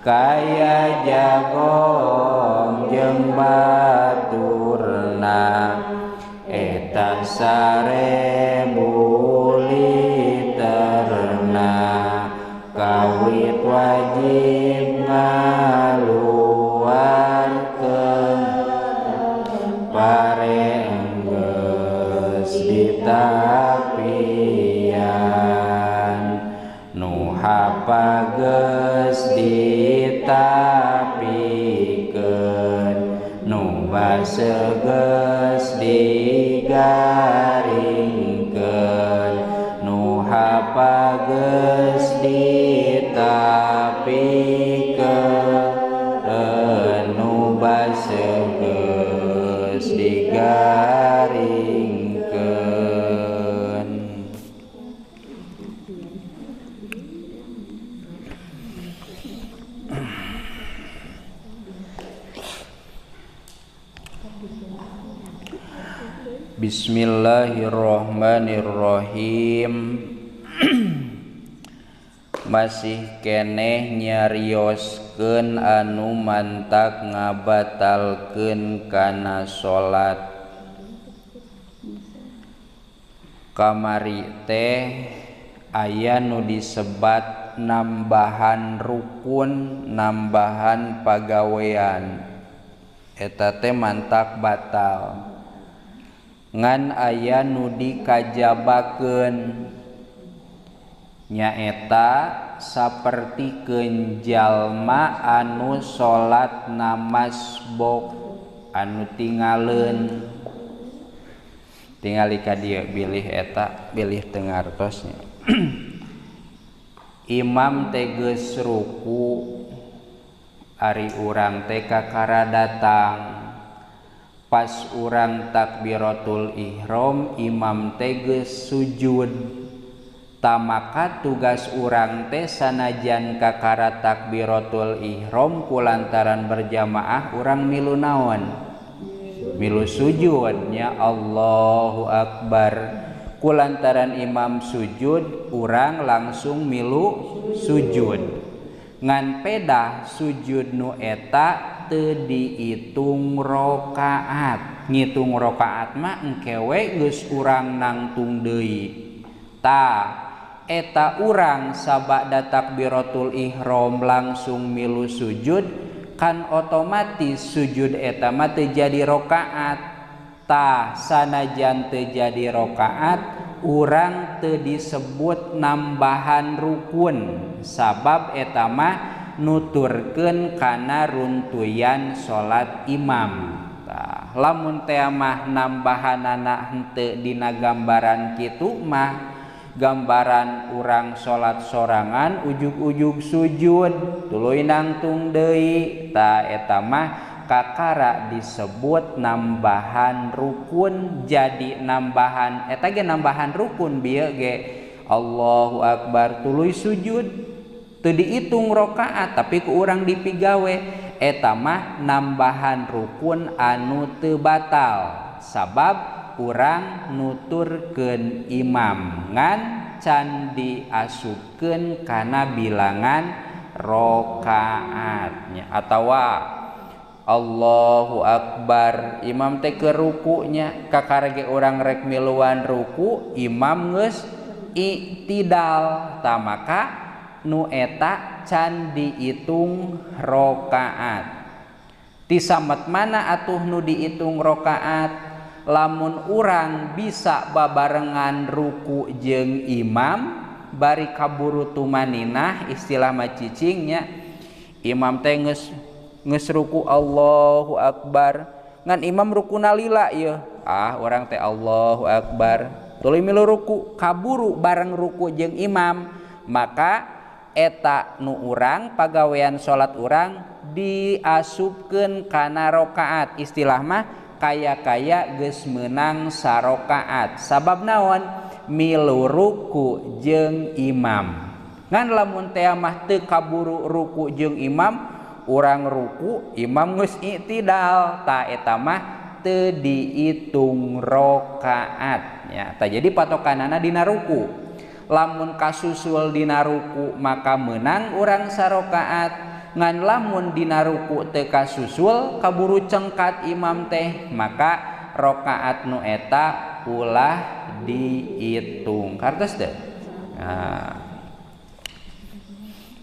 Kaya jagong jeung baturna eta 1000 literna kawit wajib ngaluarkeun pare enggeus ditapian nu hapa geus ditapikeun nu baseuh geus digaringkeun nu hapa geus ditapikeun nu baseuh geus digaringkeun. Bismillahirrahmanirrahim. Masih keneh nyarioskeun anu mantak ngabatalkeun kana salat. Kamari teh aya nu disebat nambahan rukun, nambahan pagawean. Eta teh mantak batal. Ngan aya nu dikajabakeun nyaeta sapertikeun jalma anu salat namasbok anu tingaleun. Tingali ka dieu bilih eta bilih teu ngartosnya. Imam teh geus ruku ari urang teh kakara datang. Pas urang takbiratul ihram imam teh geus sujud. Tamaka tugas urang teh sanajan kakara takbiratul ihram kulantaran berjamaah urang milu naon? Milu sujudnya Allahu Akbar. Kulantaran imam sujud urang langsung milu sujud. Ngan pedah sujud nu eta teu diitung rakaat. Ngitung rakaat mah engke we geus urang nangtung deui. Tah eta urang sabada takbiratul ihram langsung milu sujud kan otomatis sujud eta mah teu jadi rakaat. Tah sanajan teu jadi rakaat urang teu disebut nambahan rukun sabab eta mah nuturkeun kana runtuyan salat imam. Tah lamun teh mah nambahanana henteu dina gambaran kitu mah gambaran urang salat sorangan ujug-ujug sujud tuluy nangtung deui. Tah eta mah kakara disebut nambahan rukun jadi nambahan eta ge nambahan rukun bieu ge Allahu Akbar tuluy sujud teu diitung rakaat tapi ku urang dipigawe eta mah nambahan rukun anu teu batal sabab urang nuturkeun imam ngan can diasupkeun kana bilangan rakaatnya. Atawa Allahu Akbar imam teh keur rukunya kakara ge urang rek miluan ruku imam geus i'tidal tah maka nu eta can diitung rakaat. Tisamet mana atuh nu diitung rakaat? Lamun urang bisa babarengan ruku jeung imam bari kaburu tumaninah istilah mah cicingnya imam teh geus ruku Allahu Akbar ngan imam rukuna lila yeuh ah urang teh Allahu Akbar tuluy milu ruku kaburu bareng ruku jeung imam maka eta nu urang pagawean salat urang diasupkeun kana rakaat istilah mah kaya-kaya geus meunang sarokaat sabab naon milu ruku jeung imam. Ngan lamun teh mah teu kaburu ruku jeung imam urang ruku imam geus i'tidal tah eta mah teu diitung rakaat nya. Tah jadi patokanana dina ruku. Lamun kasusul dina ruku maka meunang urang sarokaat. Ngan lamun dina ruku teu kasusul kaburu cengkat imam teh maka rakaat nu eta ulah dihitung. Kartos teu? Nah,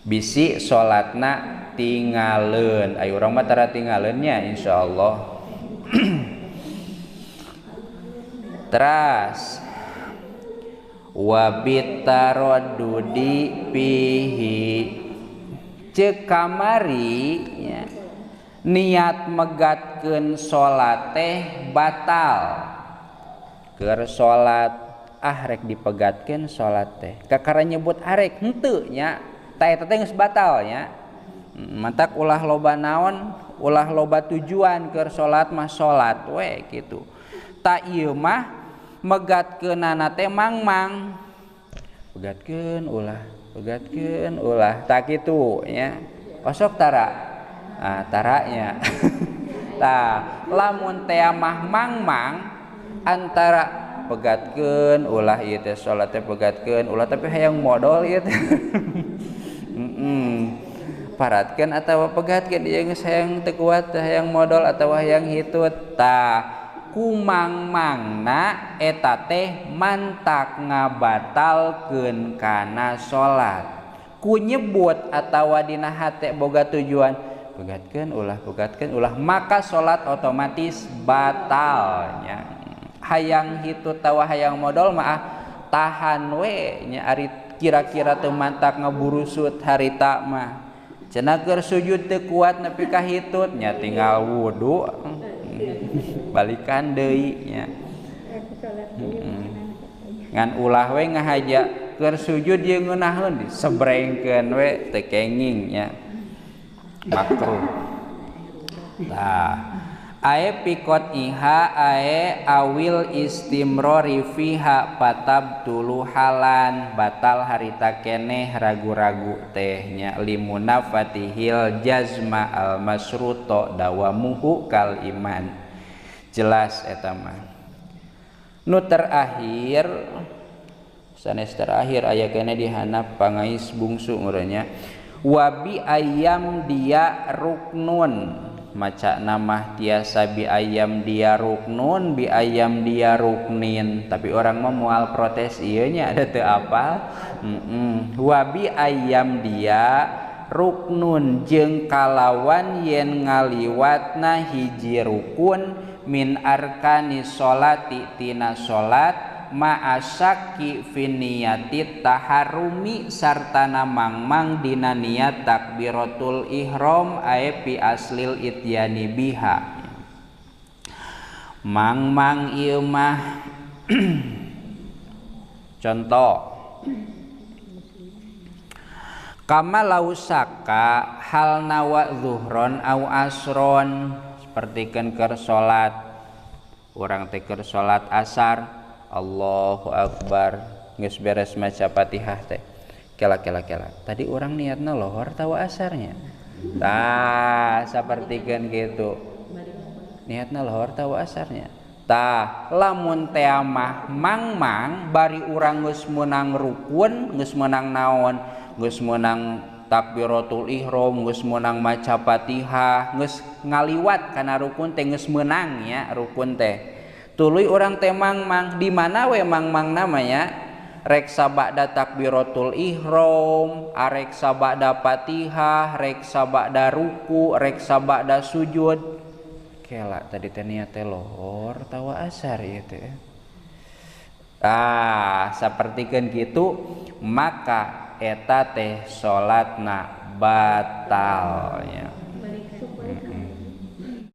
bisi salatna tingaleun. Ayo urang mah tara tingaleun nya insyaallah. Teras wa bitaraddudi fihi ceuk kamari nya, niat megatkeun salat teh batal. Keur salat ah rek dipegatkeun salat teh kakara nyebut arek henteu nya, ta eta teh geus batal nya. Mantak ulah loba naon, ulah loba tujuan keur salat mah salat we kitu. Ta ieu mah megatkeunana teh mangmang. Pegatkeun ulah, pegatkeun ulah, tak kitu nya. Osok tara. Ah taranya. Tah, lamun teh mah mangmang antara pegatkeun ulah ieu teh salat teh pegatkeun ulah tapi hayang modol ieu teh. Paratkeun atawa pegatkeun ieu geus hayang teu kuat hayang modol atawa hayang hitut. Tah, kumang-mangna eta teh mantak ngabatalkeun kana salat. Ku nyebut atawa dina hate boga tujuan pegatkeun ulah maka salat otomatis batal nya. Hayang hitut tawa hayang modol mah tahan we nya, ari kira-kira teu mantak ngaburusut harita mah. Cenah keur sujud teu kuat nepi ka hitut nya tinggal wudu balikan deui nya. Ngan ulah we ngahaja keur sujud ieu ngeunaheun disebrengkeun we teu kenging nya. Makruh. Tah, ae pikot iha ae awil istimrori fiha patab tulu halan batal harita keneh ragu-ragu teh nya limunafatihil jazma al masruto dawamuhu kal iman. Jelas eta mah. Nu terakhir sanes terakhir aya keneh dihanap pangais bungsu nguranya wabi ayam dia ruknun. Maca nama tiasa bi ayam dia ruknun bi ayam dia ruknin, tapi orang mah moal protes ieu nya ada teu apal. Wabi ayam dia ruknun jeung kalawan yen ngaliwatna hiji rukun min arkani sholati tina salat ma'asaki finiyati taharumi sartana mangmang dina niat takbiratul ihram ae pi aslil ityani biha. Mangmang ieu mah contoh kama lausaka hal nawa zuhron au asron, sapertikeun keur salat urang teh keur salat asar Allahu akbar geus beres maca Fatihah teh kela kela kela tadi urang niatna lohor tawa asarnya. Tah sapertikeun kitu niatna lohor tawa asarnya. Tah lamun teh mah mangmang bari urang geus meunang rukun geus meunang naon geus meunang takbiratul ihram geus meunang maca Fatihah geus ngaliwat kana rukun teh geus meunang nya rukun teh. Tuluy urang teh mangmang di mana we mangmang namanya rek sabada takbiratul ihram, arek sabada Fatihah, rek sabada ruku, rek sabada sujud. Kela tadi teh niat teh lohor tawa asar ieu teh. Ah, sapertikeun kitu maka eta teh salatna batal nya.